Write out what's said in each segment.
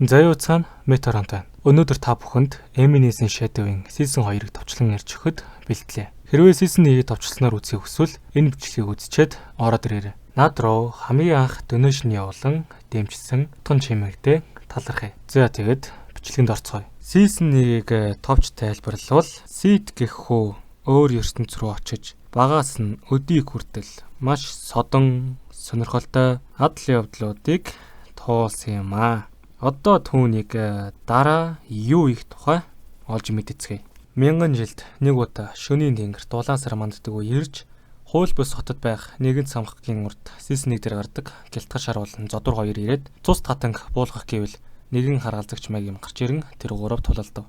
За юу цаана Метаронт байна. Өнөөдөр та бүхэнд Eminence in Shadow-ын Season 2-ыг товчлон ярьж өгөхөд бэлтлээ. Хэрвээ Season 1-ийг товчлсноор үзэхийг хүсвэл энэ бичлэгийг үзчихэд ороод ирээрэй. Над руу хамгийн анх donation явуулан дэмжсэн тун чимэгтэй талархъя. За, тэгээд бичлэгэнд орцгоё. Season 1-ийг товч тайлбарлавал, Сид гэх хүү өөр ертөнц рүү очиж багаас нь өдийг хүртэл маш содон сонирхолтой адал явдлуудыг туулсан юм аа. Одоо түүнийг дараа юу их тухай олж мэдцгээе. Мянган жилд нэг удаа шөнийн тэнгэрт улаан сар манддаг үе ирж, хууль бус хотод байх нэгэн цамхагийн урд Season 1 дээр гардаг Гялтгар шар болон Зодуур хоёр ирээд цус татанг буулгах гэвэл нэгэн харгалзагч маяг юм гарч ирэн тэр гурав тулалдав.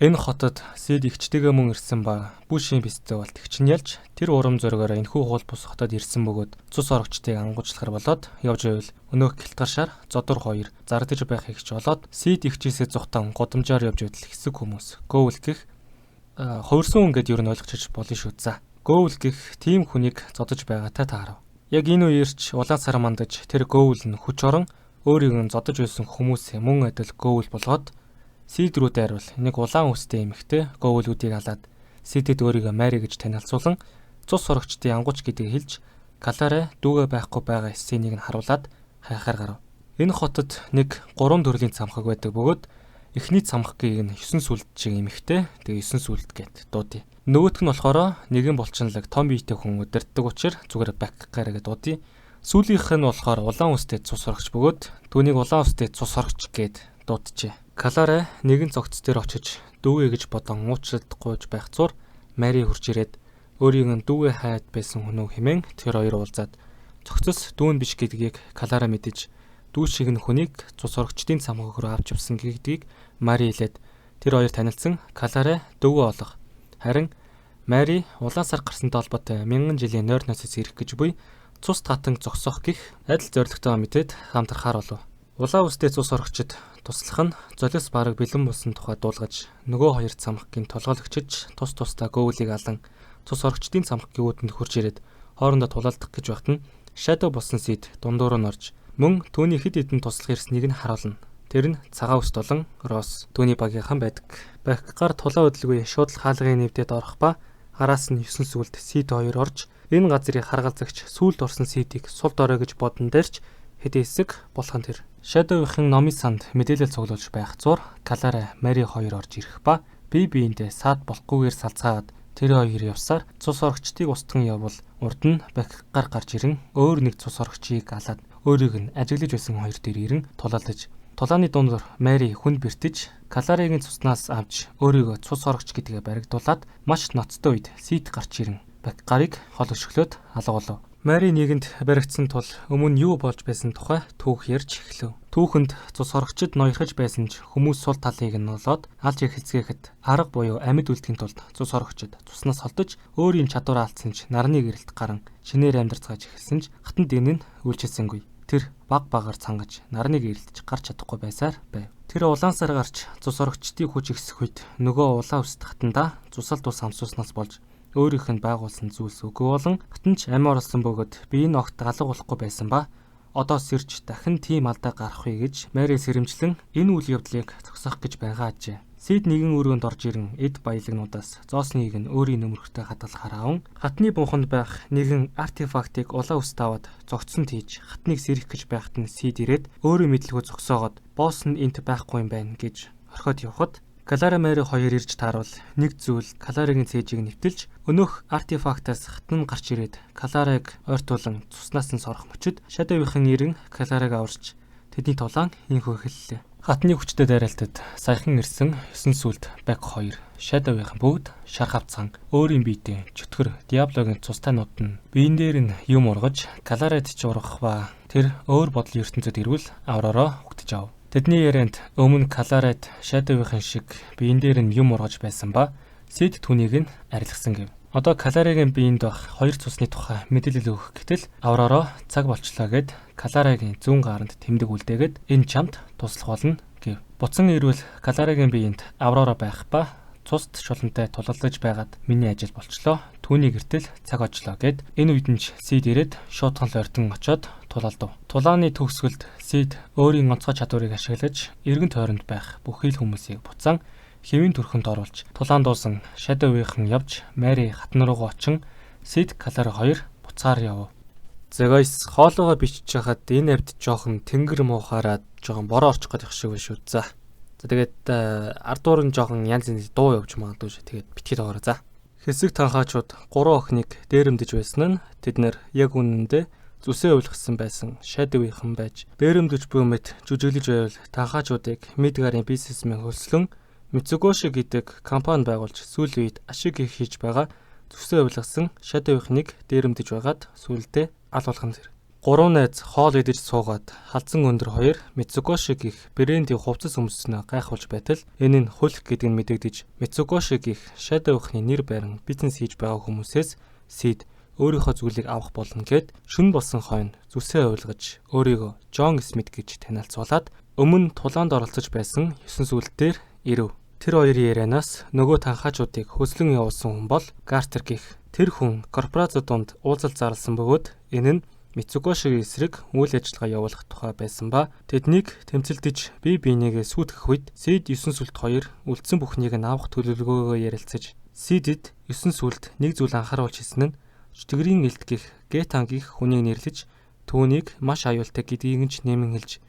Энэ хотод Сид эгчтэйгээ мөн ирсэн ба Бүшийн пистол тэгчин ялж тэр урам зоригоор энэхүү хууль бус хотод ирсэн бөгөөд цус сорогчдыг ангуучлахар болоод явж байвал өнөөх Гялтгар шар, Зодуур хоёр зардаж байх эгч болоод Сид эгчээсээ зугтан гудамжаар явж байтал хэсэг хүмүүс Гоул гэх хувирсан хүн гэд ер нь ойлгочих болно шүү. За. Гоул гэх тийм хүнийг зодож байгаатай таарав. Яг энэ үеэрч улаан сар мандаж тэр Гоул нь хүч орон өөрийг нь зодож байсан хүмүүсээ мөн адил Гоул болгоод Сид рүү дайруул нэг улаан үстэй эмэгтэй гоулүүдийг алаад Сидэд өөрийгөө Мари гэж танилцуулан цус сорогчдын ангууч гэдгийг хэлж, Каларе дүүгээ байхгүй байгаа сценийг нь харуулад хайхаар гарав. Энэ хотод нэг гурван төрлийн цамхаг байдаг бөгөөд эхний цамхагийг нь 9 сүлд шиг эмэгтэй, тэгээ 9 сүлд гэд дуудъя. Нөгөөх нь болохоор нэгэн булчинлаг том биетэй хүн удирддаг учраас зүгээр Бакгар гэд дуудъя. Сүүлийнх нь болохоор улаан үстэй цус сорогч бөгөөд түүнийг улаан үстэй цус сорогч гэд дууджээ. Каларе нэгэн цогц дээр очиж дүүгээ гэж бодон уучлалт гуйж байх зур Мари хурж ирээд өөрийг нь дүүгээ хайд байсан хүн үү хэмээн тэр хоёр уулзаад цогцос дүүн биш гэдгийг Калара мэдэж, дүү шиг нь хүнийг цус сорогчдын цамхаг руу авч явсан гэдгийг Мари хэлээд тэр хоёр танилцсан Каларе дүүгээ олох. Харин Мари улаан сар гарсантай холбоотой мянган жилийн нойр носоос ирэх гэж буй цус татан зогсоох гэх адил зорилготойгоо мэдээд хамтрахаар болов. Улаан үстэй цус сорогчид туслах нь золиос бараг бэлэн болсон тухай дуулгаж, нөгөө хоёр цамхагийн толгойлогчж тус тусдаа гоулийг алан цус сорогчдын цамхагийн үүдэнд хурж ирээд хоорондоо тулалдах гэж байхад нь Shadow болсон Сид дундуур нь орж мөн түүний хэд хэдэн туслах ирснийг нь харуулна. Тэр нь цагаан үст болон Рос түүний багийнхан байдаг. Бакгар тулаа хөдөлгүй шууд л хаалгын нэвдэд орох ба араас нь 9 сүлд Сид хоёр орж, энэ газрыг харгалзагч сүүлд орсон Сидийг сул дорой гэж бодон дээрч хэдэн хэсэг болох нь тэр. Shadow-ийн номын санд мэдээлэл цуглуулж байх зур Калара, Мари хоёр орж ирэх ба бие биендээ саад болохгүйгээр салцгаагаад тэр хоёр явсаар цус сорогчдыг устган явбал урд нь Бакгар гарч ирэн өөр нэг цус сорогчийг алаад өөрийг нь ажиглаж байсан хоёр дээр ирэн тулаалдаж, тулааны дундор Мари хүнд бэртэж Каларигийн цуснаас авч өөрийгөө цус сорогч гэдгээ баригдуулаад маш ноцтой үед Сид гарч ирэн Бакгарыг хол өшөглөөд алга болов. Мари нэгэнд баригдсан тул өмнө юу болж байсан тухай түүх ярьж эхлэв. Түүхэнд цус сорогчид ноёрхож байсан ч хүмүүс сул талыг нь олоод алж эхэлцгээхэд арга буюу амьд үлдэхин тулд цус сорогчид цуснаас холдож өөрийн чадвараа алдсан ч нарны гэрэлт гаран шинээр амьдарцгааж эхэлсэн ч хатанд энэ нь үйлчилсэнгүй. Тэр баг багаар цангаж нарны гэрэлтж гарч чадахгүй байсаар байв. Тэр улаан сар гарч цус сорогчдын хүч ихсэх үед нөгөө улаан үст хатандаа цусал тус амсууснаас болж өөрийнх нь байгуулсан зүйлс үгүй болон хатан ч амь оруулсан бөгөөд би энэ огт алга болохгүй байсан ба одоо сэрж дахин тийм алдаа гарахгүй гэж Мари сэрэмжлэн энэ үйл явдлыг зогсоох гэж байгаа ажээ. Сид нэгэн өрөөнд орж ирэн эд баялагнуудаас зоосныг нь өөрийн нөмрөхтэй хадгалахаар аван хатны бунханд байх нэгэн артефактыг улаан үст аваад зогцсон тийж хатныг сэрэх гэж байхад нь Сид ирээд өөрийн мэдлгүй зогсоогоод босс нь энт байхгүй юм байна гэж орхиод явхад Калара, Мари хоёр ирж тааруул нэг зүйл Каларигийн цээжийг нэвтэлж өнөөх артефактаас хатан гарч ирээд Калараг ойртуулан цуснаас нь сорох мөчөд Shadow-ийн ирэн Калараг аварч тэдний тулаан инхүү эхэллээ. Хатны хүчтэй дайралтад саяхан ирсэн 9 сүлд Бак 2 Shadow-ийн бүгд шар хавцсан өөрийн биетэй чөтгөр Диаблогийн цустайнууд нь биен дээр нь юм ургаж Каларад ч ургах ба тэр өөр бодол ертөнцөд ирвэл Авророо үгтэж ав. Тэдний ярианд өмнө Каларад Shadow-ийн шиг биен дээр нь юм ургаж байсан ба Сид түүнийг нь арилгасан гэв. Одоо Каларагийн биед байх хоёр цусны тухай мэдээлэл өгөх гэтэл Авророо цаг болчлоо гэд Каларагийн зүүн гаранд тэмдэг үлдээгээд энэ чамд туслах болно гэв. Буцан ирвэл Каларагийн биед Аврора байх ба цуст шулантай тулалдаж байгаад миний ажил болчлоо. Түүний гэртэл цаг очлоо гэд энэ үед нь ч Сид ирээд шуутхан л ордон очоод тулалдав. Тулааны төгсгөлд Сид өөрийн онцгой чадварыг ашиглаж эргэн тойронд байх бүхий л хүмүүсийг буцаан хэвийн төрхөнд оруулж тулаан дуусан Shadow-ийнхан явж Мари хатан руугаа очин Сид Калар хоёр буцаар явв. За guys, хоолоогоо бичиж хахад энэ авд жоохон тэнгэр муухаараад жоохон бороо орчих гээд их шиг байна шүү. За. За, тэгээд ардуур нь жоохон янз янз дуу явж магадгүй шүү. Тэгээд битгий тоогоорой. За. Хэсэг танхаачууд гурван охиныг дээрэмдэж байсан нь тэд нэр яг үнэндээ зүсээ уйлгасан байсан Shadow-ийнхан байж, дээрэмдэж буй мэт жүжиглэж байвал танхаачуудыг Midgar-ын бизнесмен хөлслөн Mitsukoshi гэдэг компани байгуулж сүүлийн үед ашиг их хийж байгаа зүсээ уйлгасан Shadow-ийнхныг дээрэмдэж байгаад сүүлдээ ал болгон тэр. Гурван найз хоол идэж суугаад халзан өндөр хоёр Mitsukoshi гэх брендийн хувцас өмсснөө гайхуулж байтал энэ нь хөлх гэдэг нь мэдэгдэж, Mitsukoshi гэх Shadow-ийнхны нэр барин бизнес хийж байгаа хүмүүсээс Сид өөрийнхөө зүйлийг авах болно гэд шүн болсон хойно зүсээ уйлгаж өөрийгөө Джон Смит гэж танилцуулаад өмнө тулаанд оролцож байсан 9 сүлд дээр ирэв. Тэр хоёрын ярианаас нөгөө танхаачуудыг хөслөн явуулсан хүн бол Гартер гэх. Тэр хүн корпорац дунд уулзалт зарласан бөгөөд энэ нь Мицукошигийн эсрэг үйл ажиллагаа явуулах тухай байсан ба тэднийг тэмцэлдэж бие биенийгээ сүйтгэх үед Сид 9 сүлд хоёр үлдсэн бүхнийг нь авах төлөвлөгөөгөө ярилцаж, Сидэд 9 сүлд нэг зүйл анхааруулж хэлсэн нь чөтгөрийн элт гэх Гетан гэх хүнийг нэрлэж, түүнийг маш аюултай гэдгийг нь ч нэмэн хэлж,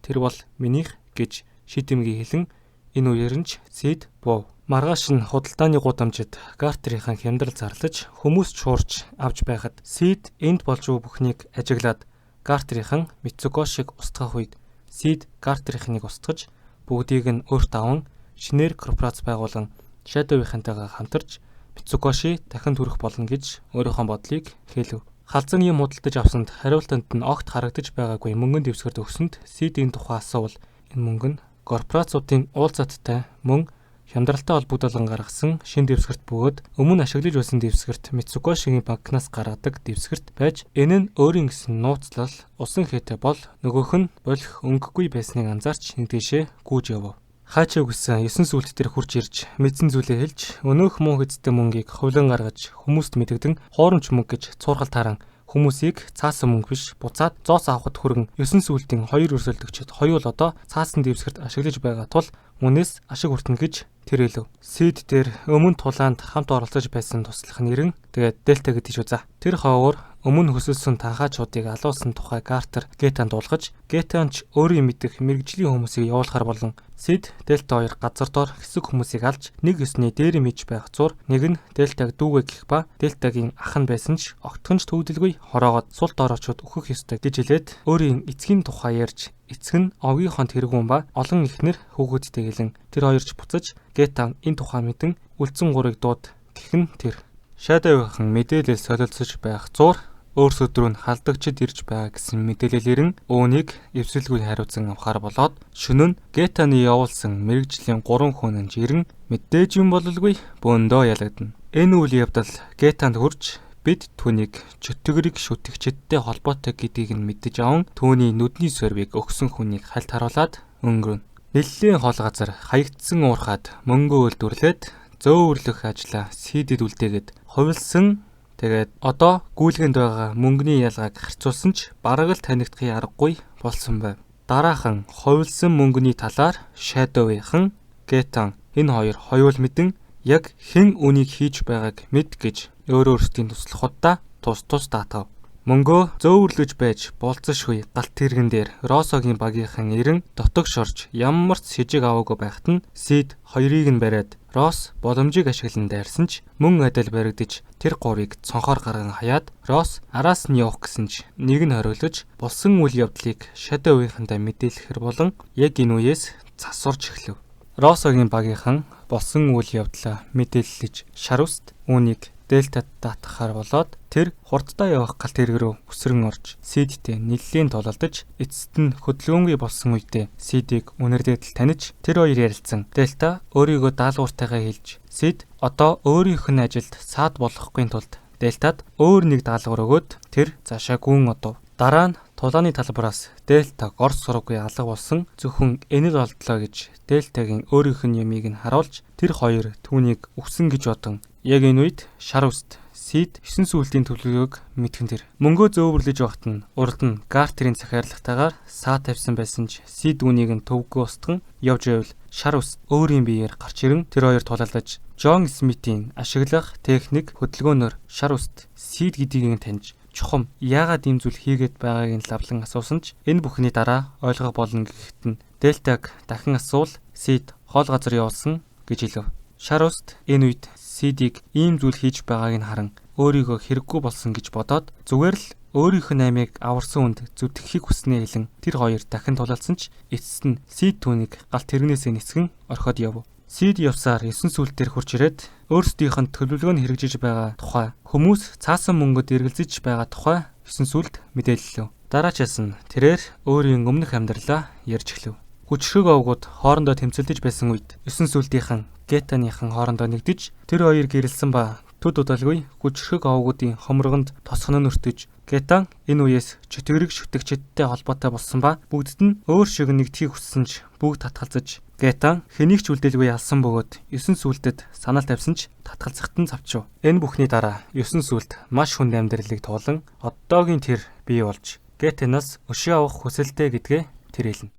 тэр бол минийх гэж шийдэмгий хэлэн энэ үеэр нь ч Сид буув. Маргааш нь худалдааны гудамжид Гартерийнхэн хямдрал зарлаж хүмүүс чуурч авч байхад Сид энд болж буй бүхнийг ажиглаад Гартерийнхэн Мицукошиг устгах үед Сид Гартерийнхнийг устгаж, бүгдийг нь өөрт аван шинээр корпорац байгуулан Shadow-ийнхантайгаа хамтарч Мицукоши дахин төрөх болно гэж өөрийнхөө бодлыг хэлв. Халзан юм худалдаж авсанд хариултанд нь огт харагдаж байгаагүй мөнгөн дэвсгэрт өгсөнд Сид энэ тухай асуувал энэ мөнгө нь корпорацуудын уулзалттай мөн хямдралтай холбогдуулан гаргасан шин дэвсгэрт бөгөөд өмнө ашиглаж байсан дэвсгэрт Мицукошигийн банкнаас гаргадаг дэвсгэрт байж, энэ нь өөрийн гэсэн нууцлал усан хээтэй бол нөгөөх нь болох өнгөгүй байсныг анзаарч нэг дэшээ гүйж явв. Хаачаа гэсэн 9 сүлт дээр хурж ирж мэдсэн зүйлээ хэлж, өнөөх муу хэзтэй мөнгийг хувлан гаргаж хүмүүст мэдэгдэн хуурамч мөнгө гэж цуурхал таран хүмүүсийг цаасан мөнгө биш буцаад зоос авахд хүргэн 9 сүлтийн хоёр өрсөлдөгчд хоёул одоо цаасан дэвсгэрт ашиглаж байгаа тул үнээс ашиг хүртэнэ гэж тэр хэлв. Сид дээр өмнө тулаанд хамт оролцож байсан туслах нэрэн тэгээд Дельта гэдэг шүү за. Тэр ховор өмнө хөсөлсөн танхаачуудыг алуулсан тухай Гартер Гетанд дуулгаж, Гетан ч өөрийн мэдэх мэрэгжлийн хүмүүсийг явуулахар болон Сид Дельта хоёр газар дор хэсэг хүмүүсийг алж нэг өсний дээр мэж байх зур нэг нь Дельтаг дүүгээ гэх ба Дельтагийн ах нь байсан ч огтхон ч төвдөлгүй хороогоод сул доройчууд өөхөх ёстой гэж хэлээд өөрийн эцгийн тухай ярьж, эцэг нь овгийнхонд тэргүүн ба олон эхнэр хүүхэдтэй хэлэн тэр хоёр ч буцаж Гетан энэ тухай мэдэн үлдсэн гурыг дууд гэх нь тэр. Shadow-ийн мэдээлэл солилцож байх зур өөр сөдрөө нь халдагчид ирж байгаа гэсэн мэдээлэл ирэн үүнийг эвсэлгүй хариуцсан авахар болоод шөнө нь Гетаны явуулсан мэрэгжлийн 3 хүн нь ирэн мэдээж юм бололгүй бөөндөө ялагдана. Энэ үйл явдал Гетанд хүрч бид түүнийг чөтгөрийг шүтгчдтэй холбоотой гэдгийг нь мэдэж аван түүний нүдний сорвийг өгсөн хүнийг хальт харуулад өнгөрнө. Нэллийн хол газар хаягдсан уурхад мөнгө үйлдвэрлээд зөөвөрлөх ажлаа Сидэд үлдээгээд хувилсан. Тэгээд одоо гүйлгээнд байгаа мөнгөний ялгааг харьцуулсан ч бараг л танигдахын аргагүй болсон байв. Дараахан хувилсан мөнгөний талаар Shadow-ийнхан Гетан энэ хоёр хоёул мэдэн яг хэн үнийг хийж байгааг мэд гэж өөрөө өөрсдийн туслахудаа тус тус даатгав. Мөнгөө зөөвөрлөж байж болцсошгүй галт тэрэгэн дээр Росогийн багийнхан ирэн дотогш орж ямар ч сэжиг аваагүй байхад нь Сид хоёрыг нь бариад Рос боломжийг ашиглан дайрсан ч мөн адил баригдаж тэр гурыг цонхоор гарган хаяад Рос араас нь явах гэсэн ч нэг нь хориглож болсон үйл явдлыг Shadow-ийнхандаа мэдээлэхэр болон яг энэ үеэс цас урж эхлэв. Росогийн багийнхан болсон үйл явдлаа мэдээллэж Шаруст үүнийг Дельтад даатгахаар болоод тэр хурдтай явах галт тэрэг рүү үсрэн орж Сидтэй нэлээн тулалдаж эцэст нь хөдөлгөөнгүй болсон үедээ Сидийг үнэр дээдл таних тэр хоёр ярилцсан. Дельта өөрийгөө даалгавартайгаа хэлж, Сид одоо өөрийнх нь ажилд саад болохгүй тулд Дельтад өөр нэг даалгавар өгөөд тэр заашаа гүн одов. Дараа нь тулааны талбараас Дельта гор сурггүй алга болсон, зөвхөн энэл олдлоо гэж Дельтагийн өөрийнх нь ямыг нь харуулж тэр хоёр түүнийг үхсэн гэж бодон Яг энэ үед шар үст Сид 9 сүлтийн төлөвлөгөөг мэдхэн тэр. Мөнгөө зөөвөрлөж байхад нь урд нь Гартерийн захиарлагатайгаар саа тавьсан байсан ч Сид үүнийг нь төвөггүй устган явж байвал шар ус өөрийн биеэр гарч ирэн тэр хоёр тулалдаж Джон Смитийн ашиглах техник хөдөлгөөнөөр шар үст Сид гэдгийг нь таньж чухам яагаад ийм зүйл хийгээд байгааг нь лавлан асуусан ч энэ бүхний дараа ойлгох болно гэхэд нь Дельтаг дахин асуул Сид хоол газар явуулсан гэж хэлв. Шар уст энэ үед Сидийг ийм зүйл хийж байгааг нь харан өөрийгөө хэрэггүй болсон гэж бодоод зүгээр л өөрийнх нь аймыг аварсан үнд зүтгэхийг хүснээ хэлэн тэр хоёр дахин тулалдсан ч эцэст нь Сид түүнийг галт тэрэгнээсээ нисгэн орхиод яв. Сид явсаар 9 сүлд дээр хурж ирээд өөрсдийнх нь төлөвлөгөө нь хэрэгжиж байгаа тухай хүмүүс цаасан мөнгөд эргэлзэж байгаа тухай 9 сүлд мэдээллээ. Дараачаас нь тэрээр өөрийн өмнөх амьдралаа ярьж эхлэв. Хүчрхэг овгууд хоорондоо тэмцэлдэж байсан үед 9 сүлдийнхэн Гетаныхан хоорондоо нэгдэж тэр хоёр гэрэлсэн ба төд удалгүй хүчрхэг овгуудын хомрогонд тосгон нь өртөж Гетан энэ үеэс чөтгөрийг шүтгчдтэй холбоотой болсон ба бүгдд нь өөр шиг нэгдэхийг хүссэн ч бүгд татгалзаж Гетан хэнийг ч үлдээлгүй ялсан бөгөөд 9 сүлдэд санал тавьсан ч татгалзахт нь цавчив. Энэ бүхний дараа 9 сүлд маш хүнд амьдралыг туулан оддоогийн тэр бий болж Гетанаас өшөө авах хүсэлтэй гэдгээ тэр хэлнэ.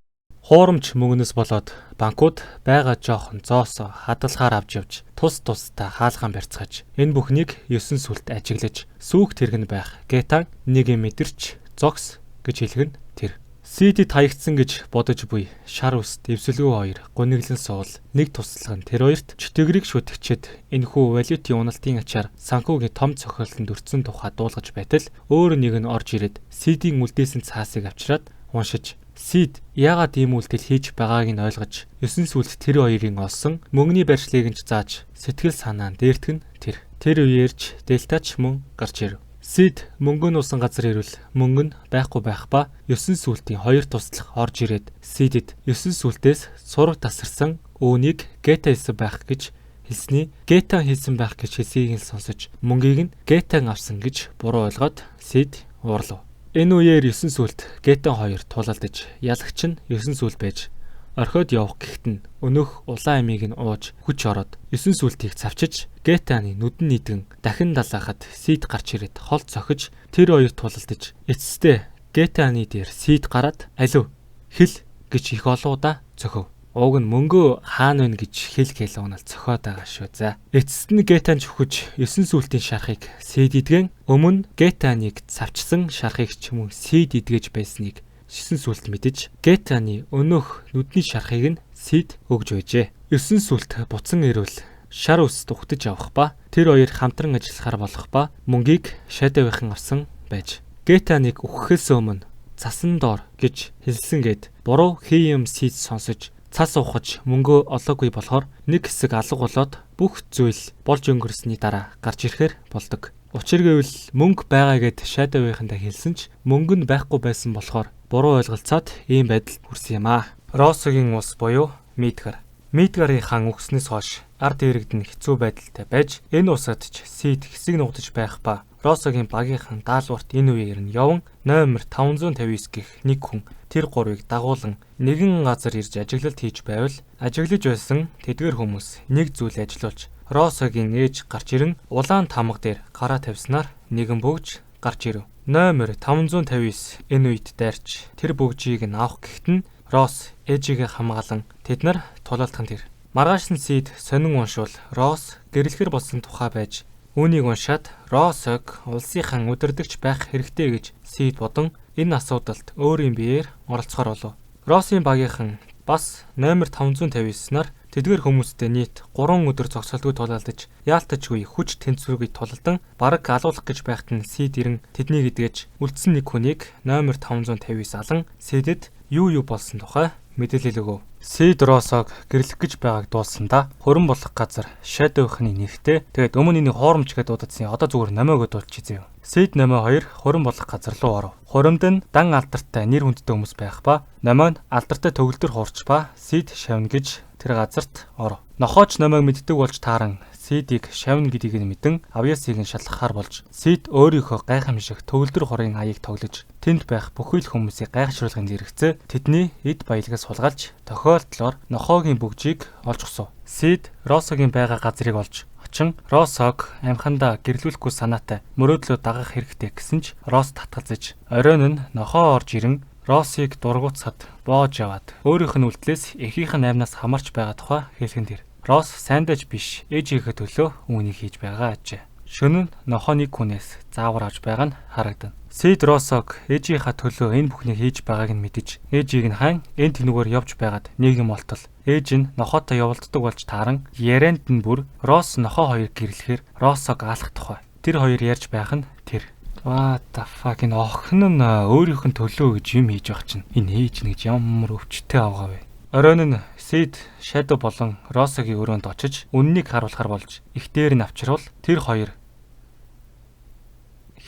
Хуурамч мөнгөнөөс болоод банкуд байгаа жоохон зоосоо хадгалахаар авч явж тус тусдаа хаалгаан барьцгааж энэ бүхнийг 9 сүлд ажиглаж сүүх тэрэг нь байх Гетан нэг юм мэдэрч зогс гэж хэлэх нь тэр. Сидэд хаягдсан гэж бодож буй шар үст эвсэлгүй хоёр гуниглан суул нэг туслах нь тэр хоёрт чөтгөрийг шүтгчэд энэхүү валютын уналтын ачаар санхүүгийн том цохиолтонд өртсөн тухай дуулгаж байтал өөр нэг нь орж ирээд Сидийн үлдээсэн цаасыг авчираад уншиж Сид яагаад ийм үйлдэл хийж байгааг нь ойлгож 9 сүлд тэр хоёрын олсон мөнгөний байршлыг нь ч зааж сэтгэл санаа нь дээртгэн нь тэр. Тэр үеэрч Дельтач мөн гарч ирэв. Сид мөнгө нь уусан газар ирвэл мөнгө нь байхгүй байх ба 9 сүлтийн хоёр туслах орж ирээд Сидэд 9 сүлтээс сураг тасарсан үүнийг Гета хийсэн байх гэж хэлсний Гета хийсэн байх гэж хэлсийг нь сонсож мөнгийг нь Гетан авсан гэж буруу ойлгоод Сид уурлав. Энэ үеэр 9 сүлд Гетан хоёр тулалдаж ялагч нь 9 сүлд байж орхиод явах гэхэд нь өнөөх улаан амийг нь ууж хүч ороод 9 сүлтийг цавчиж Гетаны нүдэн нийтгэн дахин далаахад Сид гарч ирээд хол цохиж тэр хоёр тулалдаж эцэстээ Гетаны дээр Сид гараад алив хэл гэж их олон удаа цохив. Уг нь мөнгөө хаана вэ гэж хэл гээл уунал цохиод байгаа шүү. За. Эцэст нь Гетан чүхэж 9 сүлтийн шархыг Сид идгэн өмнө Гетаныг цавчсан шархыг ч юм уу Сид идгэж байсныг 9 сүлт мэдэж Гетаны өнөөх нүдний шархыг нь Сид өгж байжээ. 9 сүлт буцан ирвэл шар үст ухтаж авах ба тэр хоёр хамтран ажиллахаар болох ба мөнгийг Шадавынхан авсан байж. Гетаныг үхэхээс өмнө цасан доор гэж хэлсэн гэд буруу хий юм Сид сонсож цас ухаж мөнгөө олоогүй болохоор нэг хэсэг алга болоод бүх зүйл болж өнгөрсний дараа гарч ирэхээр болдог. Учир гэвэл мөнгө байгаа гэд Шадавынхандаа хэлсэн ч мөнгө нь байхгүй байсан болохоор буруу ойлголцоод ийм байдалд хүрсэн юм аа. Росогийн ус буюу Мидгар. Мидгарын хаан үхснээс хойш ард иргэд нь хэцүү байдалтай байж энэ усад ч Сид хэсэг нугдаж байх ба Росогийн багийнхан даалгаварт энэ үеэр нь яван номер 559 гэх нэг хүн тэр гурвыг дагуулan нэгэн газар ирж ажиглалт хийж байвал ажиглаж байсан тэдгэр хүмүүс нэг зүйл ажилуулж Росогийн ээж гарч ирэн улаан тамга дээр гараа тавьснаар нэгэн бөгж гарч ирэв. Номер 559 энэ үед дайрч тэр бөгжийг нь авах гэхэд нь Рос ээжигээ хамгаалан тэд нар тулалдах нь тэр. Маргааш нь Сид сонин уншвал Рос гэрлэхэр болсон тухай байж үүнийг уншаад Росог улсынхан удирдагч байх хэрэгтэй гэж Сид бодон энэ асуудалд өөрийн биеэр оролцохоор болов. Росын багийнхан бас номер 559-аар тэдгэр хүмүүстэй нийт 3 өдөр зогсолтгүй тулалдаж яалтачгүй хүч тэнцвэргүй тулалдан бараг алуулах гэж байхад нь Сид ирэн тэднийг эдгэж үлдсэн нэг хүнийг номер 559 алан Сидэд юу юу болсон тухай мэдээлэл өгөв. Сид Росог гэрлэх гэж байгааг дуулсандаа хөрөн болох газар Шадовхны нэртэй тэгээд өмнө энийг хоормч гэдээ дуудагдсан. Одоо зүгээр номоо гэдээ дуулчих заяа. Сид номоо 2 хөрөн болох газар руу оров. Хуримд нь дан алдартай нэр хүндтэй хүмүүс байх ба номоо нь алдартай төгөлдөр хуурч ба Сид шавна гэж тэр газарт оров. Нохооч номоог мэддэг болж тааран Сидийг шавна гэдгийг нь мэдэн авьяасыг нь шалгахаар болж Сид өөрийнхөө гайхамшиг төгөлдөр хорын аяыг тоглож тэнд байх бүхий л хүмүүсийг гайхшруулгын зэрэгцээ тэдний эд баялагаас хулгайлж тохиолдлоор нохоогийн бөгжийг олж госов. Сид Росогийн байгаа газрыг олж зочин Росог амхандаа гэрлүүлэхгүй санаатай мөрөөдлөө дагах хэрэгтэй гэсэн ч Рос татгалзаж оройн нь нохоо орж ирэн Росыг дургуутсад боож яваад өөрийнх нь үйлдэлээс эхийнх нь амнаас хамаарч байгаа тухай хэлхэн тэр. Рос сайндаж биш ээжийнхээ төлөө үүнийг хийж байгаа ажээ. Шөнө нь нохоо нэг хүнээс заавар авч байгаа нь харагдана. Сид Росог ээжийнхаа төлөө энэ бүхнийг хийж байгааг нь мэдэж ээжийг нь хайн энэ тэнүүгээр явж байгаад нэг юм олтол. Ээж нь нохоотой явуулддаг болж тааран ярианд нь бүр Рос нохоо хоёр гэрлэхээр Росог алах тухай. Тэр хоёр ярьж байх нь тэр. What the fuck, энэ охин нь өөрийнх нь төлөө гэж юм хийж байгаа чинь энэ ээж нь гэж ямар өвчтэй авгаа вэ? Оройн нь Сид Shadow болон Росогийн өрөөнд очиж үннийг харуулахар болж их дээр нь авчирвал тэр хоёр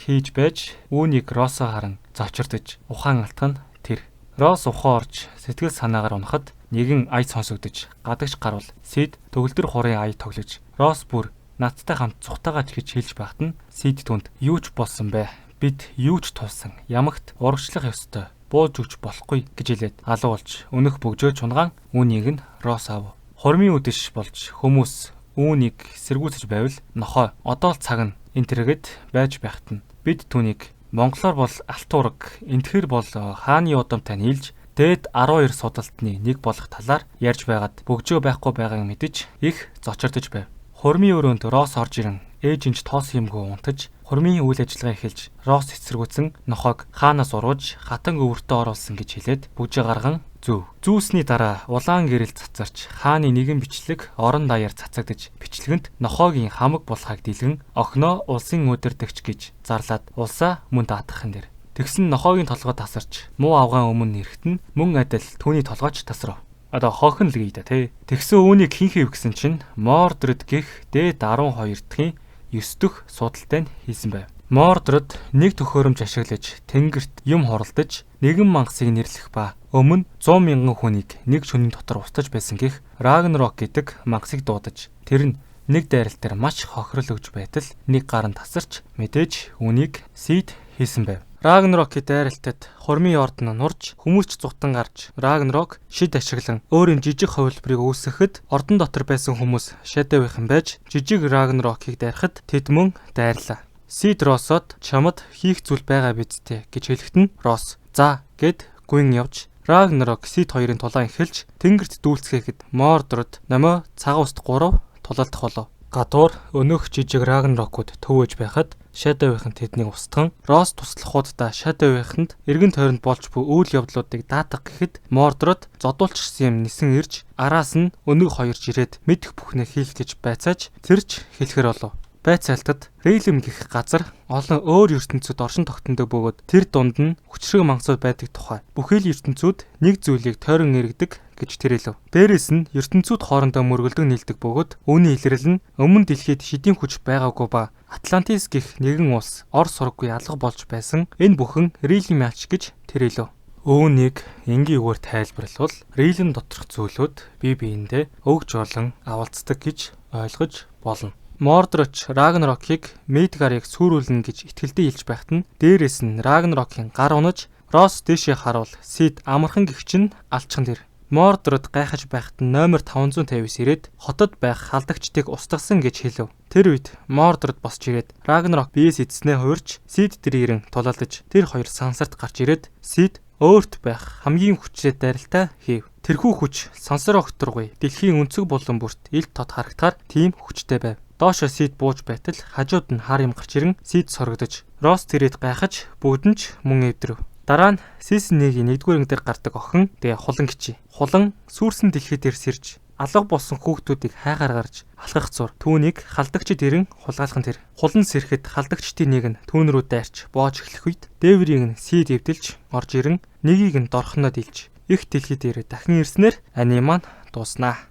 хийж байж үүнийг Росо харан зочирдож ухаан алтах нь тэр. Рос ухаан орж сэтгэл санаагаар унахад нэгэн ая сонсогдож гадагш гарвал Сид төгөлдөр хурын ая тоглож Рос бүр надтай хамт цухтаагач гэж хэлж байхад нь Сид түнд юу ч болсон бэ? Бид юу ч тулсан ямагт урагшлах ёстой. Бууж өгч болохгүй гэж хэлээд алуулж өнөх бөгжөөч унгаан үүнийг нь Рос аав. Хурмын үдэш болж хүмүүс үүнийг сэргүүцэж байвал нохой одоо л цаг нь энэ тэргэд байж байхад нь бид түүнийг монголоор бол алтуураг, энтгэхэр бол хааны удамтай нийлж дээд 12 судалтны нэг болох талаар ярьж байгаад бөгжөө байхгүй байгааг мэдэж их зочирдож байв. Хурмын өрөөнд Рос орж ирэн ээж нь ч тоос юмгүй унтаж хурмын үйл ажиллагаа эхэлж Рос эсэргүүцэн нохойг хаанаас урвж хатан өвөртөө оруулсан гэж хэлээд бөгжөө гарган зүүв. Зүүсний дараа улаан гэрэл цацарч хааны нэгэн бичлэг орон даяар цацагдаж бичлэгэнд нохойгийн хамаг булхайг дэлгэн охиноо улсын удирдагч гэж зарлаад улсаа мөн даатгахын дээр. Тэгсэн нохойгийн толгой тасарч муу авгаан өмнө ирэхэд нь мөн адил түүний толгойч тасрав. Одоо хохин л гээ да тий. Тэгсэн үүнийг хэн хийв гэсэн чинь Мордред гэх дээд 12 дахьын 9 дэх судалтай нь хийсэн байв. Мордред нэг төхөөрөмж ашиглаж тэнгэрт юм хуралдаж нэгэн мангасыг нэрлэх ба өмнө 100 мянган хүнийг нэг шөнийн дотор устгаж байсан гэх Рагнарок гэдэг мангасыг дуудаж тэр нь нэг дайралт дээр маш хохирол өгч байтал нэг гар нь тасарч мэдээж үүнийг Сид хийсэн байв. Рагнарокийн дайралтад хурмын ордон нурж хүмүүс ч зутан гарч Рагнарок шид ашиглан өөрийн жижиг хувилбарыг үүсгэхэд ордон дотор байсан хүмүүс Shadow-ийн байж жижиг Рагнарокийг дайрахад тэд мөн дайрлаа. Сид Росод чамд хийх зүйл байгаа биз дээ гэж хэлэхэд нь Рос за гэд гүн явж Рагнарок Сид хоёрын тулаан эхэлж тэнгэрт дүүлцгээхэд Мордрод номоо цагаан уст 3 тулалдах болов. Гадуур өнөөх жижиг Рагнарокууд төвөөж байхад Shadow-ийн тэднийг устган Рос туслахуудаа Shadow-ийнхэнд эргэн тойронд болж буй үйл явдлуудыг даатгах гэхэд Мордрод зодуулчихсан юм нисэн ирж араас нь өнөг хоёрж ирээд мэдэх бүхнээ хийх гэж байцааж тэрч хэлэхэр болов. Байцаалтад Рейлем гэх газар олон өөр ертөнцид оршин тогтнодог бөгөөд тэр дунд нь хүчрэг мангасууд байдаг тухай бүхий л ертөнцүүд нэг зүйлийг тойрон эргэдэг гэж тэр хэлв. Дээрээс нь ертөнцүүд хоорондоо мөргөлдөн нийлдэг бөгөөд үүний илрэл нь өмнө дэлхийд шидийн хүч байгаагүй ба Атлантис гэх нэгэн улс ор сураггүй алга болж байсан. Энэ бүхэн Рейлем ач гэж тэр хэлв. Үүнийг энгийн үгээр тайлбарлавал Рейлем доторх зүйлүүд бие биендээ өгж болон авалцдаг гэж ойлгож болно. Мордроч Рагнарокийг Мидгарыг сүрүүлнэ гэж итгэлтэй хэлж байхад нь дээрээс нь Рагнарокийн гар унаж Рос дээшээ харуул Сид амархан гихч нь алчхан тэр. Мордрод гайхаж байхад нь номер 559 ирээд хотод байх халдагчдыг устгасан гэж хэлв. Тэр үед Мордрод босч ирээд Рагнарок биес эзснээ хуурч Сид тэр ирэн тулалдаж тэр хоёр сансарт гарч ирээд Сид өөрт байх хамгийн хүчтэй дайралтаа хийв. Тэрхүү хүч сансар огторгүй дэлхийн өнцөг булан бүрт ил тод харагдахаар тийм хүчтэй байв. Доошо Сид бууж байтал хажууд нь хар юм гарч ирэн Сид сорогдож Рос тэрэд гайхаж бүгд нь ч мөн эвдрв. Дараа нь Season 1-ийн 1-р анги дээр гардаг охин тэгээ хулан гिचи. Хулан сүрсэн дэлхий дээр сэрж алга болсон хүүхдүүдийг хайгаар гарч алхах зур түүнийг халдагчид ирэн хулгайлах нь тэр. Хулан сэрэхэд халдагчдын нэг нь түүн рүү дайрч боож эхлэх үед дээврийг нь Сид эвдэлж орж ирэн нэгийг нь дорхноо дилж их дэлхий дээр дахин ирснээр аниме маань дууснаа.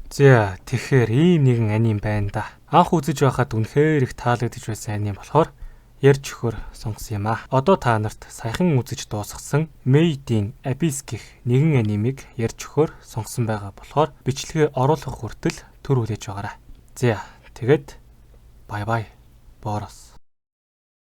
За тэгэхээр ийм нэгэн аним байна да. Анх үзэж байхад үнэхээр их таалагдж байсан аним болохоор ярьж өгөхөр сонгосон юм аа. Одоо та нарт саяхан үзэж дуусгасан Made in Abyss гэх нэгэн анимыг ярьж өгөхөр сонгосон байгаа болохоор бичлэгээ оруулах хүртэл төр хүлээж байгаарай. За тэгээд bye bye. Борос.